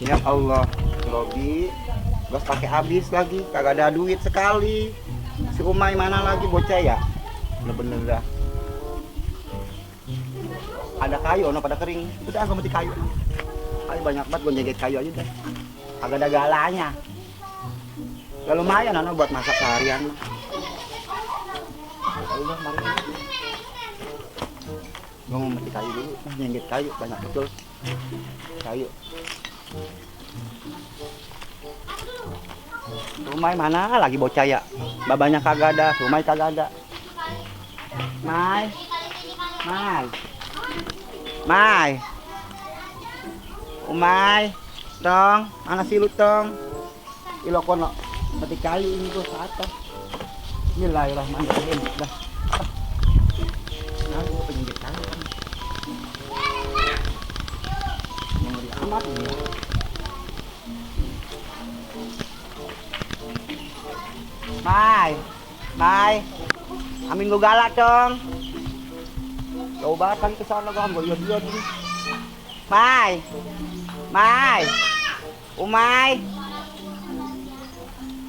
Ya Allah, Robi, gas pakai habis lagi, kagak ada duit sekali. Si Umay mana lagi bocah ya? Bener-bener dah. Ada kayu, no pada kering. Udah gue mesti kayu. Kayu banyak banget, gue nyegit kayu aja deh. Agak ada galanya. Gak lumayan, no, buat masak seharian. Udah, mari. Gue mau mesti kayu dulu, nyegit kayu banyak betul. Kayu. Rumai mana lagi bocah ya? Babanya kagak ada, Rumai kagak ada. Mai. Mai. Mai. Umay. Tong, mana sih lu tong? Ilokon lo. Mati kayu ini gua ke atas. Bismillahirrahmanirrahim. Dah. Nah, gua pengen kayu kan. Ngeri amat ini. Mai, Mai, amin gue galak dong. Jauh banget kan kesana gue lihat ini. Mai, Mai, Umay.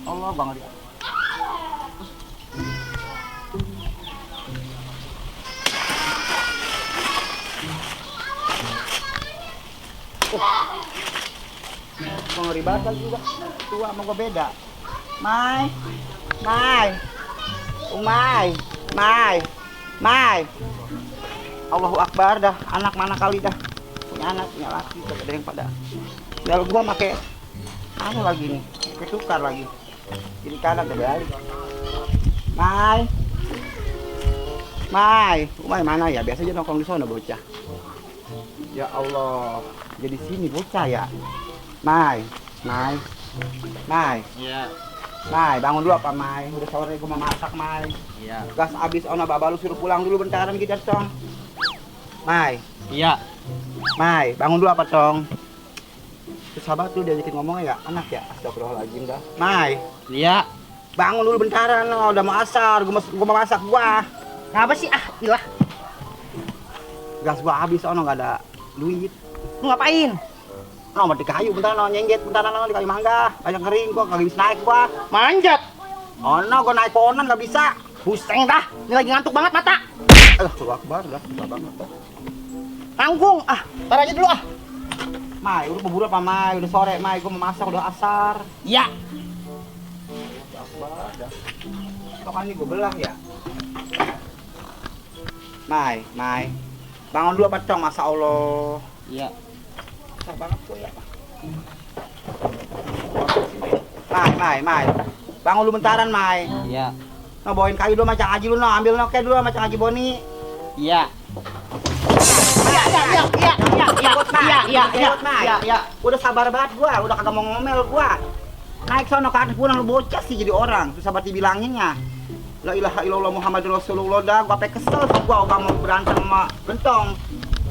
Allah bang dia. Ngeri banget kan juga. Tua sama gue beda. Mai, Mai, Umay, Mai, Mai. Allahu Akbar dah, anak mana kali dah. Punya anak, punya laki, ada yang pada. Biar gua pakai anu lagi nih, pakai tukar lagi. Kiri kanan terbalik. Mai, Mai, Umay mana ya? Biasa aja nongkrong di sana bocah. Ya Allah, jadi sini bocah ya. Mai, Mai, Mai. Iya. Mai, bangun dulu apa Mai? Udah sore gue mau masak Mai. Iya. Gas abis ona baba lu suruh pulang dulu bentaran gitu Tong. Mai. Iya. Mai, bangun dulu apa Tong? Terus sahabat tuh diajakin ngomongnya ya, anak ya. Astagfirullahaladzim dah. Mai. Iya. Bangun dulu bentaran, no. Udah mau asar, gua mau masak gua. Ngapa sih? Ah, ilah. Gas gua habis ono nggak ada duit. Lu ngapain? No, mati kayu bentar no, nyengget bentar no di kayu mangga. Banyak kering gua kagak bisa naik gua. Manjat. Ono gua naik pohonan nggak bisa. Pusing dah. Ini lagi ngantuk banget mata. Allahu Akbar dah, susah banget dah. Tanggung. Ah, tar aja dulu ah. Mai, udah keburu apa Mai? Udah sore Mai, gua mau masak udah asar. Iya. Allahu Akbar dah. Kok kan ini gua belah ya? Mai, Mai. Bangun dulu apa Cong, masa Allah. Iya. Susah banget gua ya. Mai. Bangun lu bentaran, Mai. Iya. No, bawain kayu dulu macam Haji lu, no. Ambil no, kayak dulu macam Haji Boni. Iya. Iya. Udah sabar banget gua, udah kagak mau ngomel gua. Naik sono ke atas pulang lu bocah sih jadi orang, susah banget dibilanginnya. La ilaha illallah Muhammadur Rasulullah dah, gua sampai kesel gua mau berantem sama Gentong.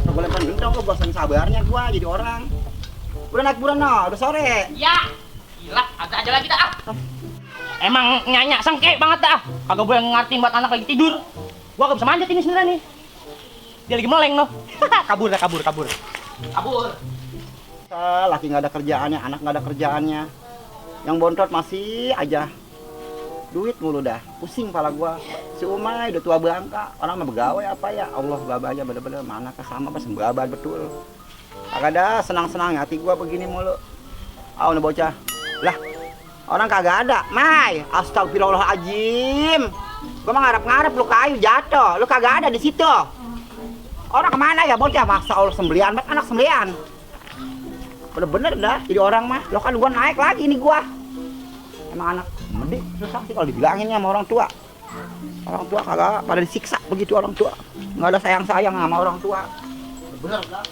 Gak boleh Gentong gua saking sabarnya gua jadi orang. Udah naik bulan no, udah sore. Ya. Gila, ada aja lagi dah ah. Emang nyanyak sengke banget dah. Kagak boleh ngerti buat anak lagi tidur. Gua gak bisa manjat ini sebenarnya nih. Dia lagi meleng noh. Kabur. Laki nggak ada kerjaannya, anak nggak ada kerjaannya. Yang bontot masih aja duit mulu dah. Pusing pala gua. Si Umay udah tua bangka, orang mah begawai apa ya? Allah babanya bener-bener mana kesama pas babat betul. Kagak ada senang-senang hati gua begini mulu. Nih bocah. Lah, orang kagak ada. Mai, astagfirullahaladzim. Gua mah ngarep-ngarep lu kayu jatuh. Lu kagak ada di situ. Orang kemana ya bocah? Masa Allah sembelian, anak sembelian. Bener-bener dah jadi orang mah. Lo kan gua naik lagi nih gua. Emang anak medik susah sih kalau dibilanginnya sama orang tua. Orang tua kagak pada disiksa begitu orang tua. Nggak ada sayang-sayang sama orang tua. Bener dah.